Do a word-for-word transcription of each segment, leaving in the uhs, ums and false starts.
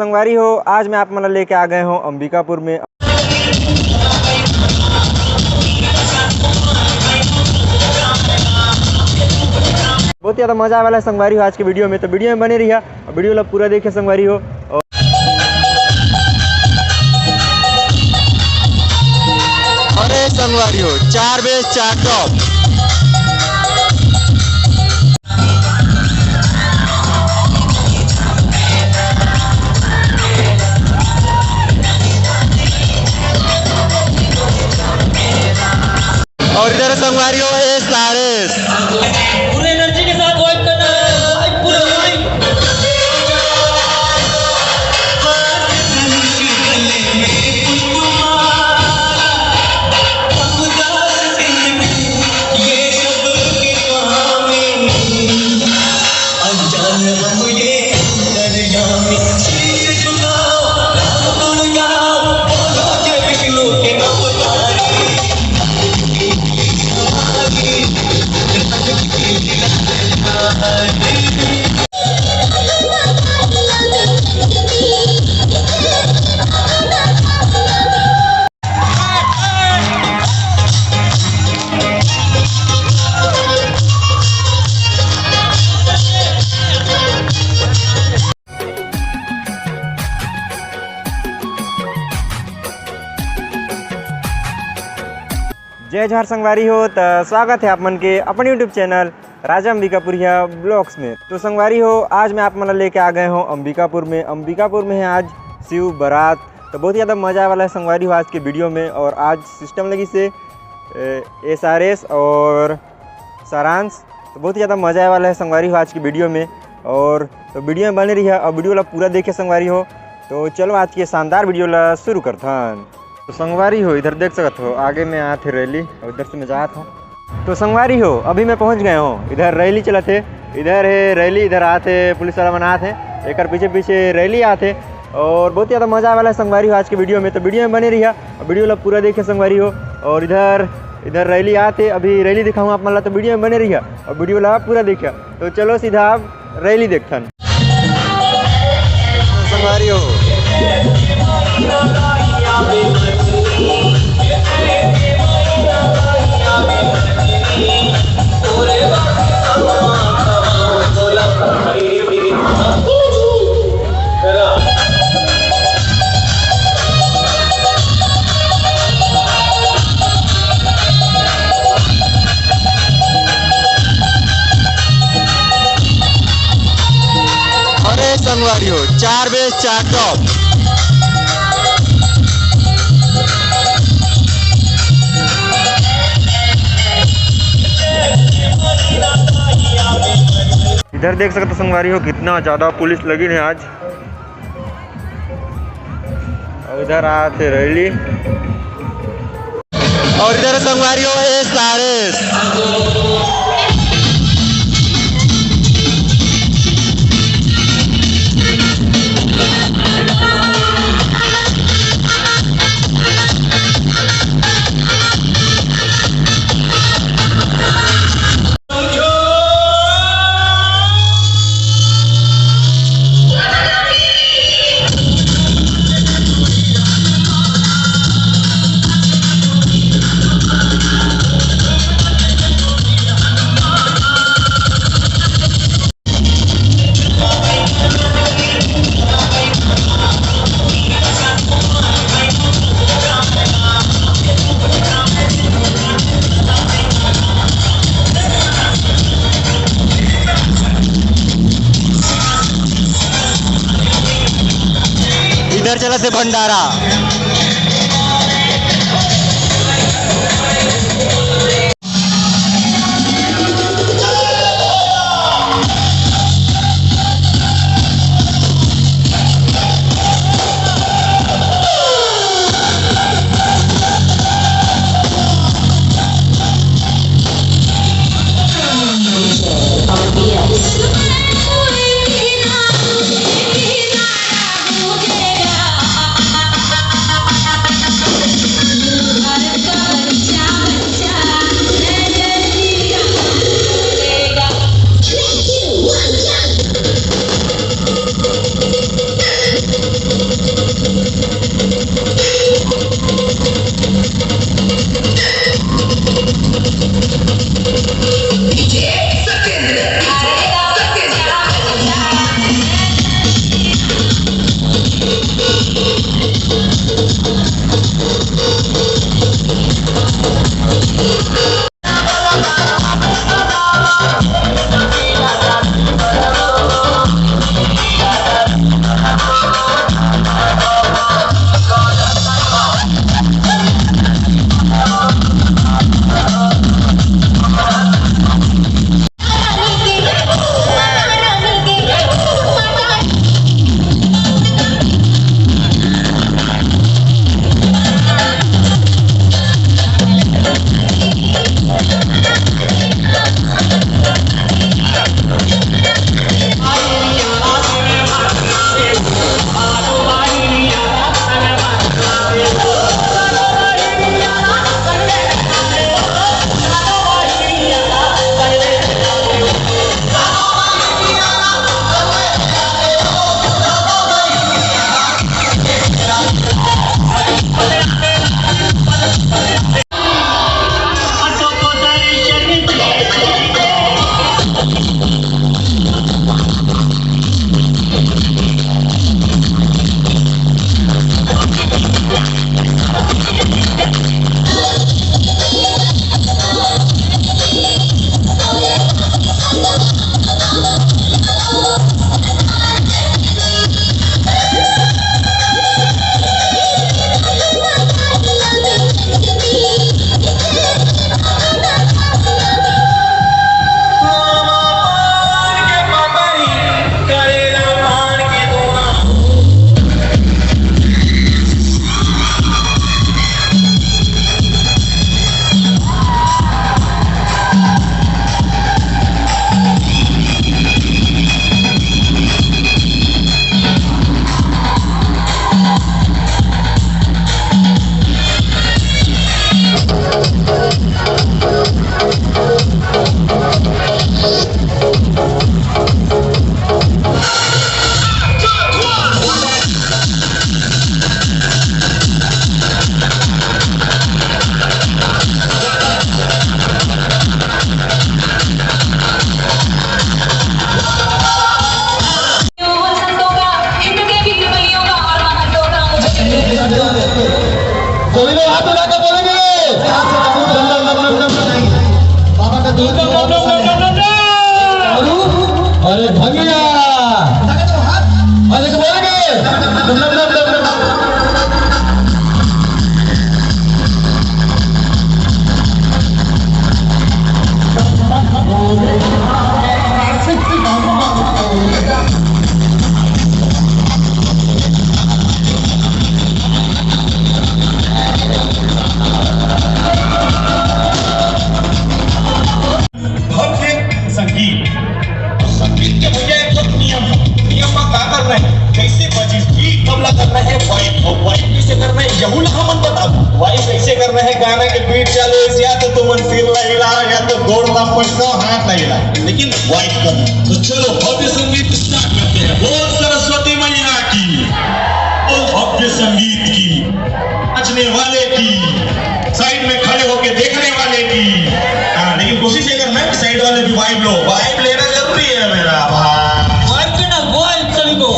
संगवारी हो, आज मैं आप मन ला लेके आ गए हूँ अंबिकापुर में। बहुत ही ज्यादा मजा आने वाला है संगवारी हो आज के वीडियो में, तो वीडियो में बने रहिए और वीडियो ला पूरा देखिए संगवारी हो। और अरे संगवारी हो, चार बेस चार टॉप। और इधर संगवारी हो, एस आर एस। पूरे एनर्जी के साथ वाइब करना है, वाइब, पूरा वाइब। जय जोहार संगवारी हो, त स्वागत है आप मन के अपन YouTube चैनल राजा अंबिकापुरिया ब्लॉग्स में। तो संगवारी हो, आज मैं आप मन ला लेके आ गए हूँ अंबिकापुर में। अंबिकापुर में है आज शिव बारात, तो बहुत ही ज़्यादा मज़ा आने वाला है संगवारी हो आज के वीडियो में। और आज सिस्टम लगिस हे एस आर एस और सारांश, तो बहुत ही ज़्यादा मज़ा आने वाला है संगवारी हो आज की वीडियो में। और तो वीडियो में बने रहिए और वीडियो ला पूरा देखिए संगवारी हो। तो चलो आज के शानदार वीडियो ला शुरू करथन। तो संगवारी हो, इधर देख सकत हो, आगे में आत हे रैली और इधर से मैं जात हूँ। तो संगवारी हो, अभी मैं पहुँच गए हूँ, इधर रैली चलत हे, इधर है रैली, इधर आत हे पुलिस वाला मन आत हे, एकर पीछे पीछे रैली आत हे। और बहुत ही ज़्यादा मज़ा आने वाला है संगवारी हो आज के वीडियो में, तो वीडियो में बने रहिए और वीडियो ला पूरा देखिए संगवारी हो। और इधर, इधर रैली आत हे, अभी रैली दिखाऊँ आप मन ला, तो वीडियो में बने रहिए और वीडियो ला पूरा देखिए। तो चलो सीधा आप रैली देखथन। संगवारी हो, अरे संगवारी हो, चार बेस चार टॉप। इधर देख सकते हो संगवारी हो, कितना ज़्यादा पुलिस लगिन हे आज। और इधर आत हे रैली। और इधर संगवारी हो, एस आर एस। इधर चलत हे भंडारा। संतों का, हिंद के वीर बलियों का और महानतों का मुझे कोई लोग हाथ उठा के बोलेंगे। बाबा का दूध अरे भंगिया। अरे तो बोलेंगे। भव्य संगीत। संगीत के भैया एक ठो नियम हे। नियम म का करना हे? कैसे बजिस बीट, तबला करना हे वाइब, अउ वाइब कैसे करना हे, यहू ला हमन बताबो। वाइब कैसे करना हे? गाना के बीट चालू होइस, या तो तुमन सिर ला हिला, या तो गोड़ ला पटका, हाथ ला हिला, लेकिन वाइब करना। तो चलो, भव्य संगीत स्टार्ट करते हैं। बोल सरस्वती मैया की, बोल भव्य संगीत की, नाचने वाले की, साइड में खड़े होके देखने वाले की। हाँ, लेकिन कोशिश ये करना है कि साइड वाले भी वाइब लो। वाइब लेना जरूरी है मेरा भाई। वाइब के ना, वाइब सभी को।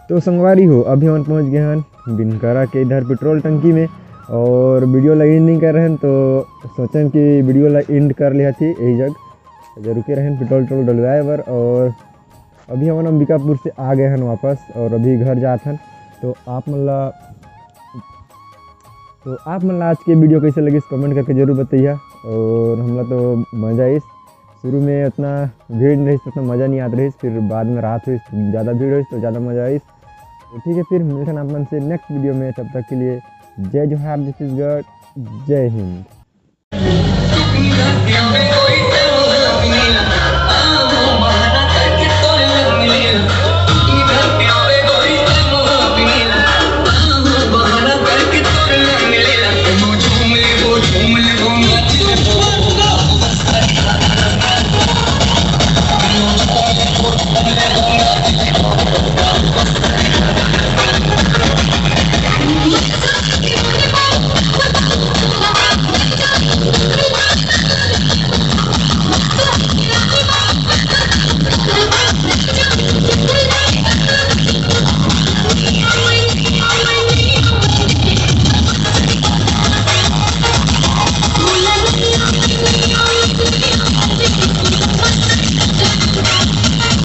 तो संगवारी हो, अभी हमन पहुंच गए हन बिनकरा के इधर पेट्रोल टंकी में, और वीडियो ला एंड नहीं कर रहे हन, तो सोचन कि वीडियो ला एंड कर लेहत ही यही जग। तो रुके रहन पेट्रोल टोल डलवाए बर, और अभी हमन अंबिकापुर से आ गए हन वापस, और अभी घर जात हन। तो आप मन ला तो आप मन ला आज के वीडियो कैसे लगिस, कमेंट करके जरूर बताइए। और हमला तो मजा आइस, शुरू में उतना भीड़ नहीं रहिस, उतना मजा नहीं आत रहिस, फिर बाद में रात हुई, ज़्यादा भीड़ हुई तो ज़्यादा मजा आइस। तो ठीक है, फिर मिलते हैं आप मन से नेक्स्ट वीडियो में, तब तक के लिए जय जोहार, जय छत्तीसगढ़, जय हिंद।